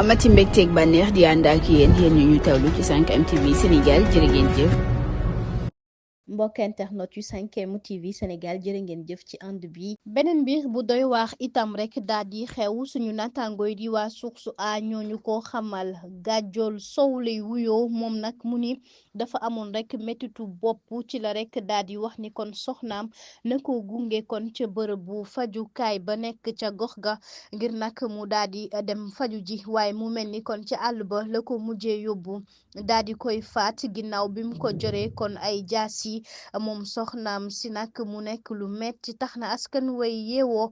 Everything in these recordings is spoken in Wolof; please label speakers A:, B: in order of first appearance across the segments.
A: amati mbégteeg bànneex di ànd ak yéen ñu tawlu ci 5M TV Sénégal jërë ngeen jëf.
B: mbokk internet yu 5M TV Sénégal jërë ngeen jëf ci ànd bi. beneen mbir bu doy waax itam rek daal di xew suñu naataangoo yi di waa Source A ñooñu ko xamal Gadiol Sow lay wuyoo moom nag mu ni dafa amoon rek méttitu bopp ci la rek daal di wax ni kon soxnaam na ko gunge kon ca bërëbu fajukaay ba nekk ca gox ga ngir nag mu daal di dem faju ji waaye mu mel ni kon ci àll ba la ko mujjee yóbbu daal di koy faat ginnaaw bi mu ko joree kon ay jaasi moom soxnaam si nag mu nekk lu metti tax na askan way yeewoo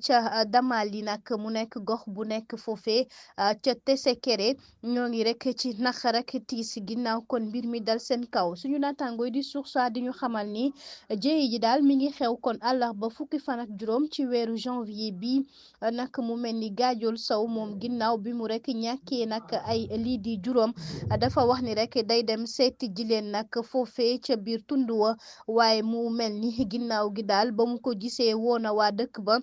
B: ca Damali nag mu nekk gox bu nekk foofee ca Tessékéré ñoo ngi rek ci naqar ak tiis ginnaaw kon mbir mi dal seen kaw suñu naataangooy di Source A di ñu xamal ni jéey ji daal mi ngi xew kon àllarba fukki fan ak juróom ci weeru janvier bi nag mu mel ni Gadiol Sow moom ginnaaw bi mu rek ñàkkee nag ay lii di juróom dafa wax ni rek day dem seeti ji leen nag foofee ca biir tund wa waaye mu mel ni ginnaaw gi daal ba mu ko gisee woona waa dëkk ba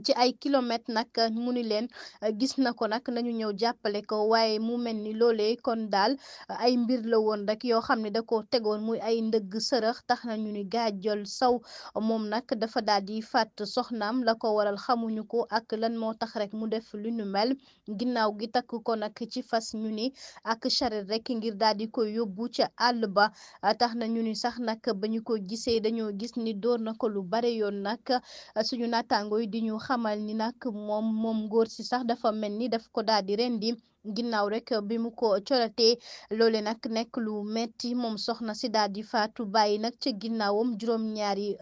B: ci ay kilomètres nag mu ni leen gis na ko nag nañu ñëw jàppale ko waaye mu mel ni loolee kon daal ay mbir la woon rek yoo xam ne da ko tegoon muy ay ndëgg sërëx tax na ñu ni Gadiol Sow moom nag dafa daal di fàtt soxnaam la ko waral xamuñu ko ak lan moo tax rek mu def lu nu mel ginnaaw gi takk ko nag ci fas ñu ni ak charrette rek ngir daal di ko yóbbu ca àll ba tax na ñu ni sax nag ba ñu ko gisee dañoo gis ni door na ko lu bare yoon nag suñu naataangoo yi di ñu xamal ni nag moom góor si sax dafa mel ni daf ko daal di rendi ginnaaw rek bi mu ko coratee loole nag nekk lu metti moom soxna si daal di faatu bàyyi nag ca ginnaawam juróom-ñaari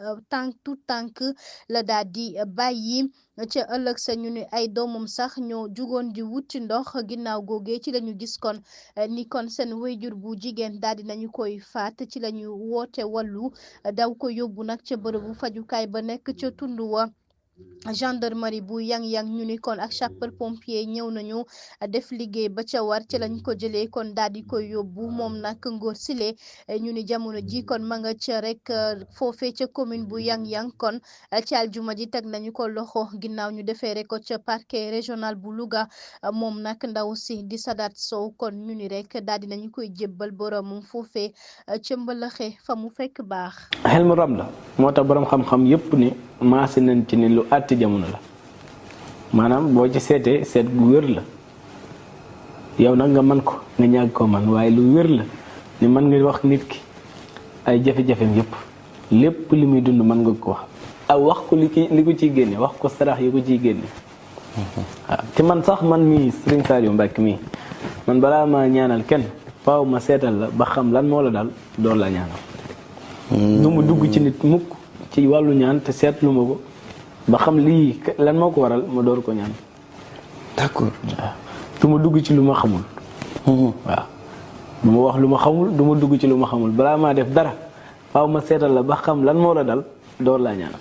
B: tànk la daal di bàyyi ca ëllëg sa ñu ni ay doomam sax ñoo jugoon di wuti ndox ginnaaw googee ci lañu gis kon ni kon seen wéyjur bu jigéen daal di nañu koy faat ci lañu woote wàllu daw ko yóbbu nag ca bërëbu fajukaay ba nekk ca tund wa gendarmerie bu yang-yang ñu ni kon ak sapeur pompier ñëw nañu def liggéey ba ca war ci lañ ko jëlee kon daal di koy yóbbu moom nag ngóor sile ñu ni jamono ji kon ma nga ca rek foofee ca commune bu yang-yang kon ci aljuma ji teg nañu ko loxo ginnaaw ñu defeere ko ca parquet régional bu Louga moom nag ndaw si di Sadat Sow kon ñu ni rek daal di nañu koy jébbal boromam foofee ca mbalaxe fa mu fekk baax.
C: xel mu rab la moo tax borom xam-xam yépp ni maase nañ ci ni lu àtti jamono la maanaam boo ci seetee seet gu wér la yow nag nga man ko nga ñàgg ko man waaye lu wér la ni mën nga wax nit ki ay jafe-jafem yépp lépp li muy dund mën nga ko wax aw wax ko li ko ciy génne wax ko sarax yi ko ciy génne waaw te man sax man mii Serigne Saliou Mbacke mii man balaa ma ñaanal kenn faaw ma seetal la ba xam lan moo la dal door la ñaanal nu mu dugg ci nit mukk ci wàllu ñaan te seetlu ma ko ba xam lii lan moo ko waral ma door ko ñaan.
D: d'accord
C: waaw du ma dugg ci lu ma xamul. waaw du ma wax lu ma xamul du ma dugg ci lu ma xamul balaa maa def dara faaw ma seetal la ba xam lan moo la dal door laa ñaan.